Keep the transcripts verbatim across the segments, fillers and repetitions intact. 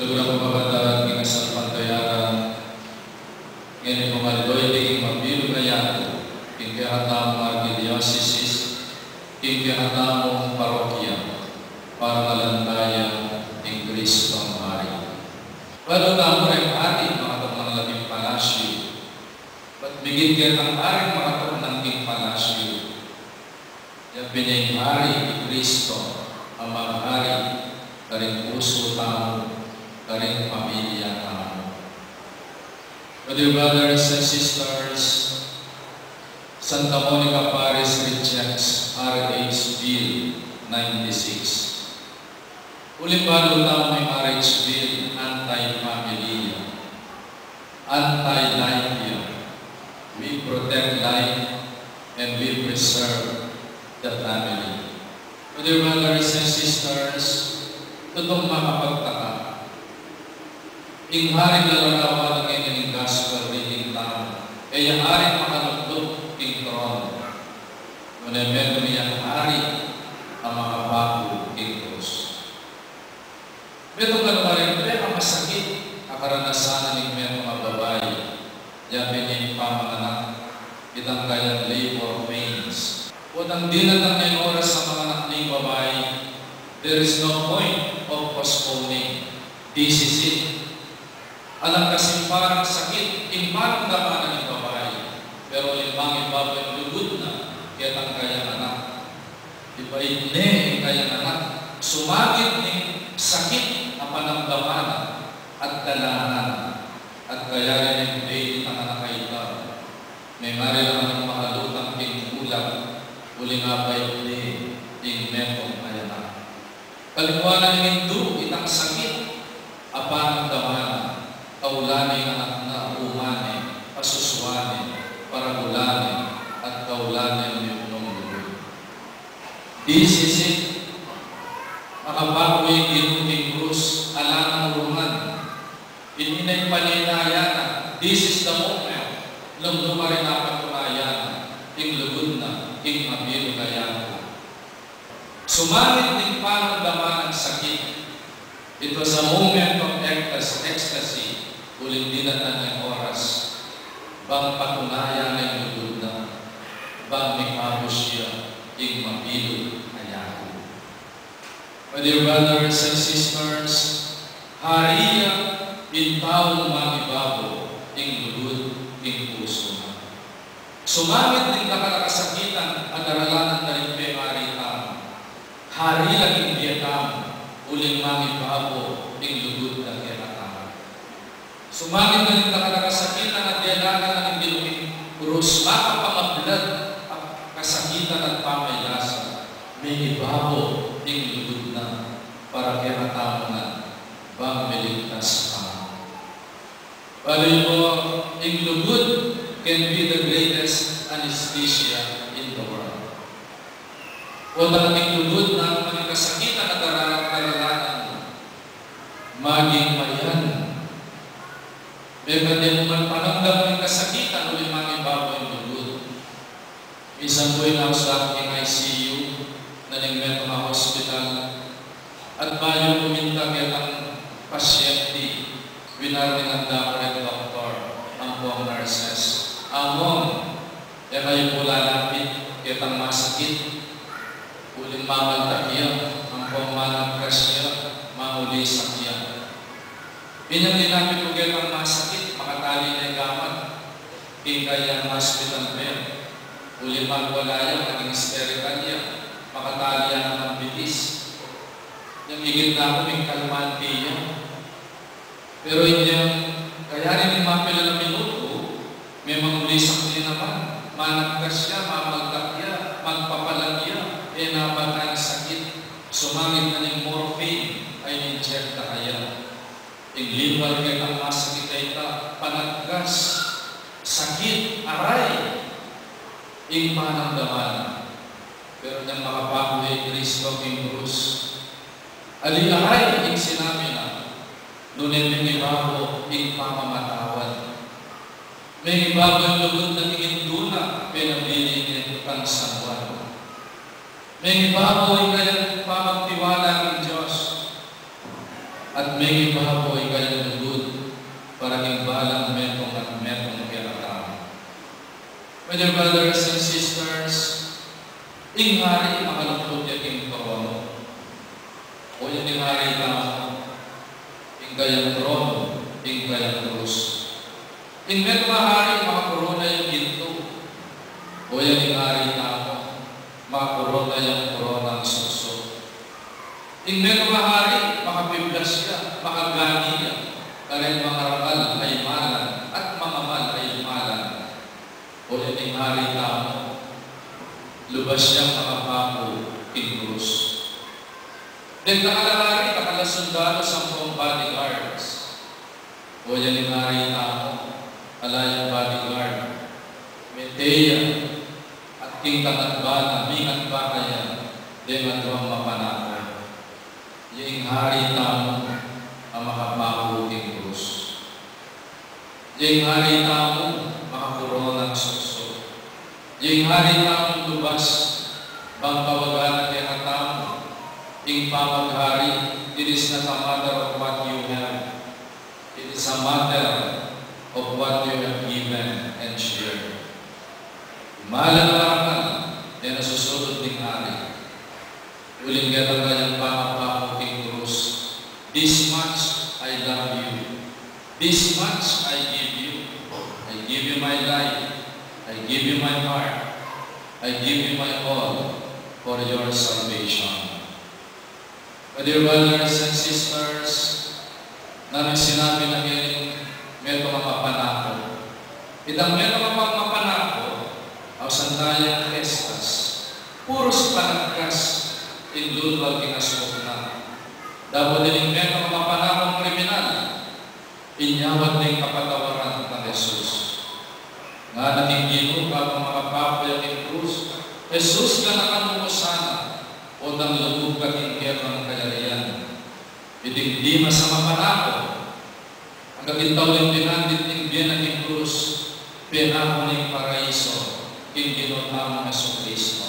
Dura ko kapatad king kasalpantayanan, ngeni pamalidoy king mabilug a yatu, king kekatamung arkidiosesis, king kekatamung parokya, para ngan lantaya king Kristong Hari. Balu tamu reng hari, makatuknang la king palasyu. Balu migit ketang hari makatuknang king palasyu. Ya pin ing Hari i Kristo, a maghari karing pusu tamu, karing pamilya tamu. My dear brothers and sisters, Santa Monica Parish rejects R H Bill ninety-six. Uling balu tamu ing R H Bill, anti-family ya, anti-life ya. We protect life and we preserve the family. My dear brothers and sisters, tutung makapagtaka, ing haring lalarawan ning gospel reading tamu, e ya haring makaluklut king trono, nune metung yang hari a makapaku king krus. Metung kanu karin pekamasakit a karanasan ning metung a babai, ya pin ing pamanganak, itang kayang labor pains. Potang dinatang na ing oras a manganak ning babai, there is no point of postponing. This is it. Alang kasing parang sakit ing panamdaman ning babai, pero uling mangibabu ing lugud na ketang kayang anak. Ipaitne ing kayang anak, sumagit ning sakit a panamdaman na at dalanan, at kayari neng baby itang anak a ita. Mengari la nang makalutang king ulap, uling apaitne ing metung a anak. Kalingwanan ning indu itang sakit a panamdaman, kaulan ne ing anak na, uma ne, pasusuan ne, paragulan ne, at kaulan neng mipnung lugud. This is it. Makapaku ing Ginu king krus, ala nang urungan. Ini na ing paninaya na. This is the moment. Nung lumari na, patunayan ing lugud na king mabilug a yatu. Sumagit ning panamdaman ning sakit. It was a moment of ectas-, ecstasy, uling dinatang ing oras bang patunayan ing lugud na, bang mikabu ya king mabilug a yatu. My dear brothers and sisters, hari ya ing taung mangibabu ing lugud king pusu na. Sumagit ing dakal a kasakitan a daralanan da ring pengari tamu. Hari la king bie tamu, uling mangibabu ing lugud da kekatamu. Sumagit na ring dakal a kasakitan a delanan na ning Ginu king krus, makapamablad a kasakitan at pamailasa, mengibabu ing lugud na para kekatamu ngan bang miligtas tamu. Balu yu pu, ing lugud can be the greatest anesthesia in the world. Potang ing lugud na, ampon ing kasakitan a dara-, daralanan mu, maging mayan. Mebang e mu man panamdaman ing kasakitan, uling mangibabu ing lugud. Minsan pu, inaus da ku king I C U na ning metung a hospital, at bayu ku minta ketang pasyente, winarningan da ku reng doktor ampong nurses. Among, e kayu pu lalapit ketang masakit, uling mamaltak ya, ampong managkas ya, mangulisak ya. Inyang linapit ku ketang masakit, makatali ne ing gamat king kayang hospital bed. Uling magwala ya, maging hysterical ya, makatali ya naman bitis. Inyang ikit na ku, mingkalmante ya. Pero inyang kayari ning mapilan a minutu, memang ulisak ne naman. Managkas ya, mamaltak ya, magpapalag ya, e na bata ing sakit. Sumagit na ning morphine a in-inject da kaya. Ing liwal ketang masakit a ita, panagkas, sakit, aray, ing panamdaman. Pero inyang makapaku i Kristo king krus, ali aray ing sinabi na, nune mengibabu ing pamamatawad. Mengibabu ing lugud na king indu na, penabilin ne kang San Juan. Mengibabu ing kayang pamagtiwala king Dios. At Ing ibabo ing kayang lugud para king balang metung at metung kekatamu. My dear brothers and sisters, ing hari makalungkut ya king trono. O yan ing hari tamu, ing kayang trono, ing kayang krus. Ing metung a hari makakorona yang gintu. O yan ing hari tamu, makakorona yang koronang suksuk. Ing metung a hari makapiblas ya, makagani ya kareng mangarangal a imalan at mangamal a imalan. O yan ing hari tamu, lubas yang makapaku king krus. Deng dakal a hari, dakal a sundalu, sampung bodyguards. O yan ing hari tamu, ala yang bodyguard, mete ya, at king kangatba na, mingatba ya deng aduang mapanako. Ya ing hari tamu a makapaku king krus. Ya ing hari tamu makakoronang suksuk. Ya ing hari tamu lubas bang pawagan na kekatamu ing pamaghari. It is not a matter of what you have. It is a matter of what you have given and shared. Malan a marangal, e na susunud ning hari. Uling keta kayang pangapaku king krus, "This much I love you. This much I give you. I give you my life. I give you my heart. I give you my all for your salvation." My dear brothers and sisters, nanu ing sinabi na keng metung a mapanako? Itang metung a mapanako, ausan taya estas, purus panagkas ing luluag king asbuk na. Dapot ining metung a mapanakung kriminal, inyawad na ing kapatawaran nang Jesus. Ngana king Ginu, kabang makapaku ya king krus, "Jesus, ganakan mu ku sana, potang lugud ka king kekang kayarian." Iting Dimas a mapanako, angga king tauling binandit ning bie na king krus, penaku na ing paraiso king Ginu tamung Jesucristo.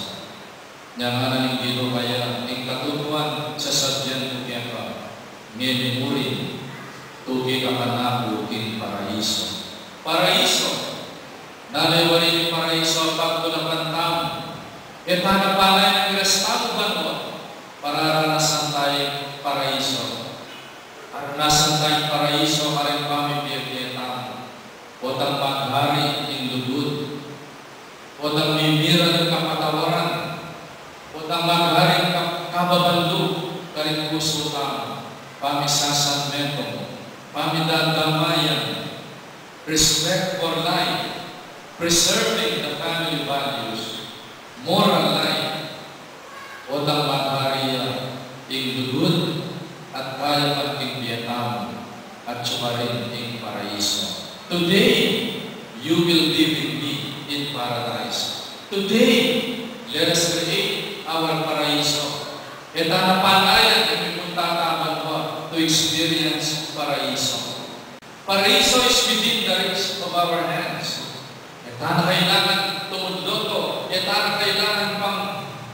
Nya ngana ning Ginu kaya, "Ing katutuan sasabian ku keka, ngeni mu rin, tuki ka kanaku king paraiso." Paraiso. Nanu i wari ning paraiso? Pagkulapan tamu. E tana panayan ning rest tamu banua para aranasan taya ing paraiso. Aranasan taya ing paraiso kareng pamibie-bie tamu. Potang maghari ing lugud. Potang mimira ing kapatawaran. Potang maghari ing ka-, kababandu karing pusu tamu. Pamisasanmetung, pamidadamayan, respect for life, preserving the family values, moral life. Potang maghari ya ing lugud at kayapan king bie tamu, atyu karin ing paraiso. Today, you will be with me in paradise. Today, let us create our paraiso. E tana panayan ing mipunta ta banua to experience paraiso. Paraiso is within the reach of our hands. E tana kailangan tumud loto, e tana kailangan pang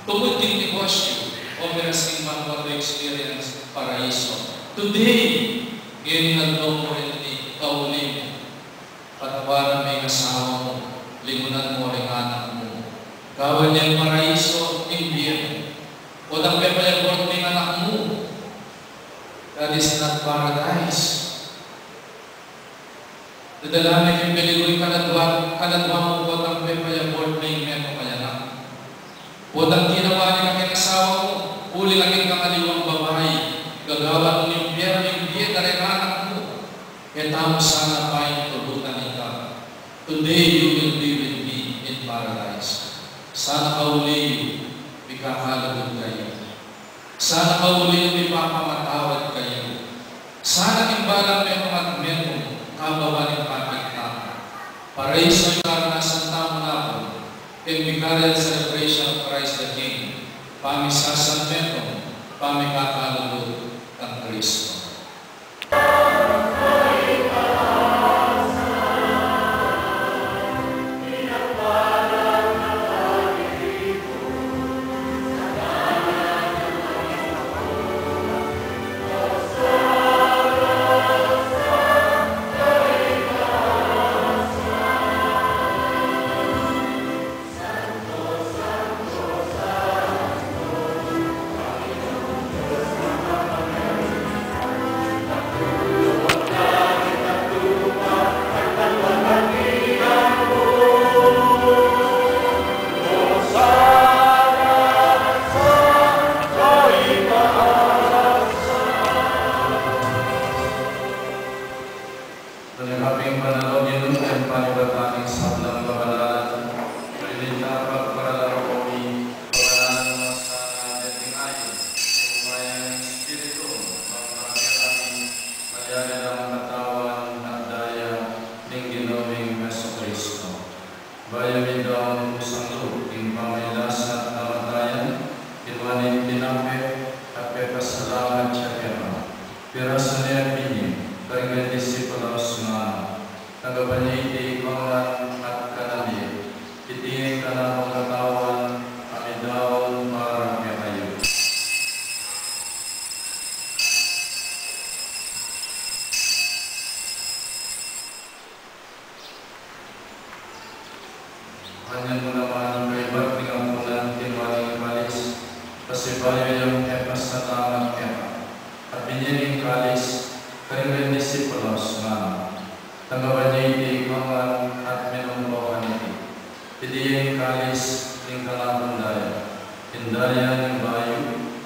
tumud king negosyu, o miras king banua to experience paraiso. Today, ngeni aldo mu rin, kauli mu. Patawaran me ing asawa mu, lingunan mu ring anak mu. Gawan yang paraiso ing bie mu. Potang pepayabort me ing anak mu, that is not paradise. Dadala me king peligru ing kaladwa, kaladwa mu potang pepayabort me ing metung a anak. Potang ginawa ne keka king asawa mu, uling keka king aliwang babai, gagawan mu ning impyernu ing bie da reng anak mu. E tamu sana pepatulutan ita. Today you will be with me in paradise. Sana kauli yu, mikakalugud kayu. Sana kauli yu, mipapamatawad kayu. Sana king balang metung at metung, kababa ning pamikit tamu, paraiso ing maranasan tamu nanu king Vicarial Celebration of Christ the King, pamisasanmetung, pamikakalugud kang Kristo. Kaping panalo, Ginu, king panibatan ning sablang kabanalan, uli na ning pagparalako mi, kabanalan mu sana deting ayu, upaya ning Espiritu, magpakita kami, malyari lang katawan at daya ning Ginu ming Jesucristo. Bayu mi daun pusang lub king pamagkasakit at kamatayan, kinua ne ing tinape, at pepasalamat ya keka. Pirasu ne at binye, karing disipulos na, tanggap ye iti ikayu ngan at kanan ye. Iti ing kanakung katawan, a midaun para kekayu. Kanyan mu naman kaybat ning apunan, kinua ne ing kalis, pasibayu yang pepasalamat keka, at binye ne ing kalis karing disipulos, ngana: Tanggapan ye iti ikayu ngan at minum kayu kaniti. Iti ing kalis ning kanakung daya, ing daya ning bayu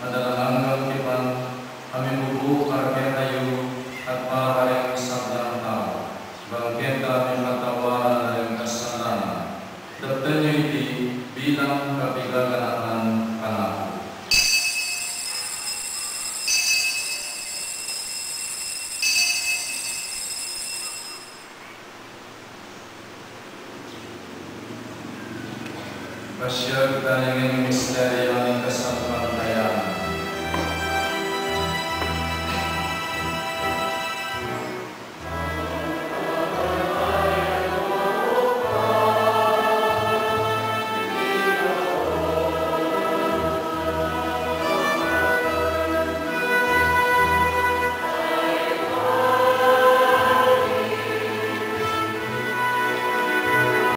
at alang anggang tipan, a mibubu para kekayu at para karing sablang tau, bang keta mipatawaran la ring kasalanan. Daptan yu iti bilang kapigaganakan kanaku. Pasiag tamu ing misteryu